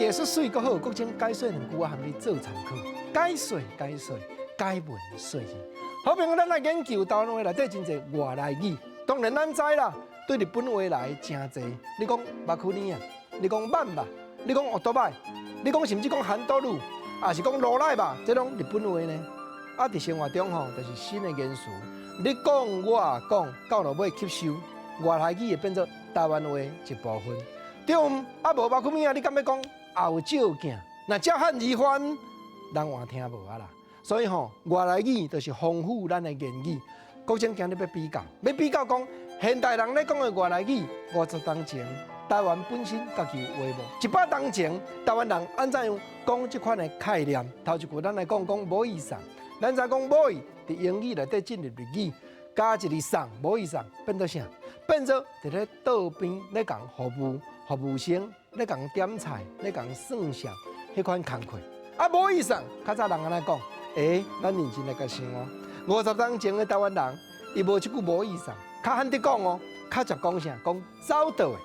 藝術媠閣好，國珍解說兩句，我含你做參考。解說解說，解文說字。好朋友，咱來研究台灣話內底真濟外來語。當然咱知啦，對日本話來誠濟。你講目睭呢啊？你講慢吧？你講歐多擺？你講甚至講韓多魯，抑是講羅來吧？這攏日本話呢？啊，佇生活中吼，就是新的言辭。你講我講，到落尾吸收外來語會變做台灣話一部分。對毋？啊，無目睭啊，你敢欲講後照鏡？若照漢字翻，人換聽無啊啦。所以吼，外來語就是豐富咱的言語。國珍今日欲比較，欲比較講現代人咧講的外來語，50冬前台灣本身家己有話無？100冬前台灣人按怎樣講這款的概念？頭一句咱來講講無意送，咱知講無意佇英語內底進入日語，加一個送無意送變做啥？變做佇咧桌邊咧共服務服務生咧共點菜咧共算數彼款工課。啊，無意送，較早人按呢講？欸，咱認真來共想哦。50冬前的台灣人，伊無這句無意送，較罕得講哦，較常講啥？講走桌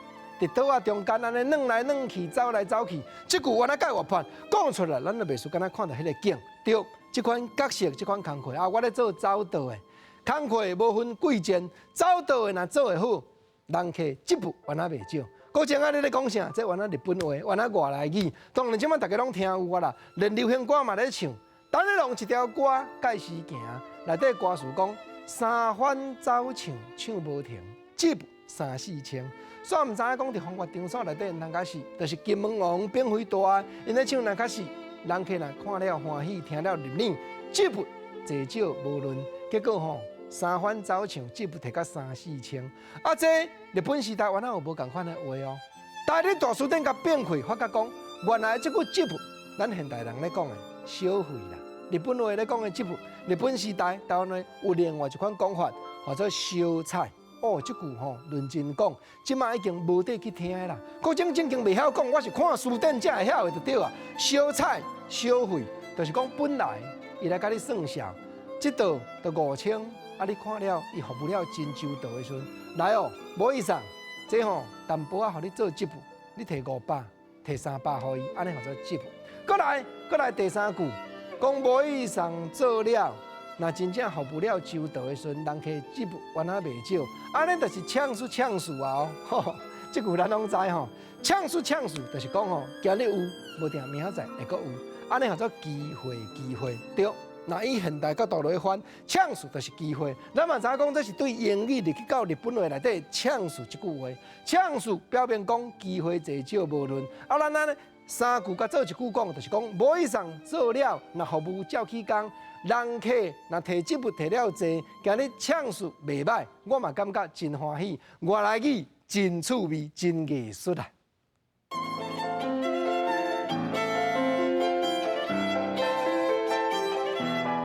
的，佇桌仔中間按呢轉來轉去，走來走去，這句原來蓋活潑，講出來，咱就袂輸敢若看著彼個景。對，這款角色，這款工課啊，我咧做走桌的，工課無分貴賤，走桌的若做會好，人客這步原來袂少。國珍啊，你咧講啥？這原來日本話，原來外來語。當然，這擺大家攏聽有啊啦，連流行歌嘛咧唱。陳立農一條歌蓋時行，內底歌詞講三番走唱唱無停，這步三四千。煞毋知影講佇風月場所內底人較是，就是金門王變匪大，𪜶咧唱若較是，人客若看了歡喜，聽了入耳，這步濟少無論，結果吼三番走唱，這步提到三四千。啊，這日本時代原來有無仝款的話哦。台日大辭典共變開，發覺講原來這句這步，咱現代人咧講的小費啦。日本話咧講的這步，日本時代台灣話有另外一款講法，叫做燒菜。哦，這句吼認真講，這擺已經無得去聽啦。國珍正經袂曉講，我是看辭典才會曉的就對啊。燒菜小費，就是講本來伊來共你算數，這道就5000，啊你看了伊服務了真周到的時陣，來哦，無意思，這吼淡薄仔予你做這步，你提500，提300予伊，按呢號做這步。閣來，閣來第三句，講無意送做了，若真正服務了周到的時陣，人客這步原來袂少，按呢就是嗆出嗆數啊！哦，這句咱攏知吼，嗆出嗆數就是講吼，今日有，無定明仔載會閣有，按呢號做機會機會對。若以現代角度來翻，嗆數就是機會。咱嘛知影講，這是對英語入去到日本話內底嗆數這句話，嗆數表明講機會濟少無論。啊，咱按呢三句共做一句講，就是講無意送做了，若服務照起工，人客若提這步提了濟，今日嗆數袂䆀，我嘛感覺真歡喜。外來語真趣味，真藝術啊！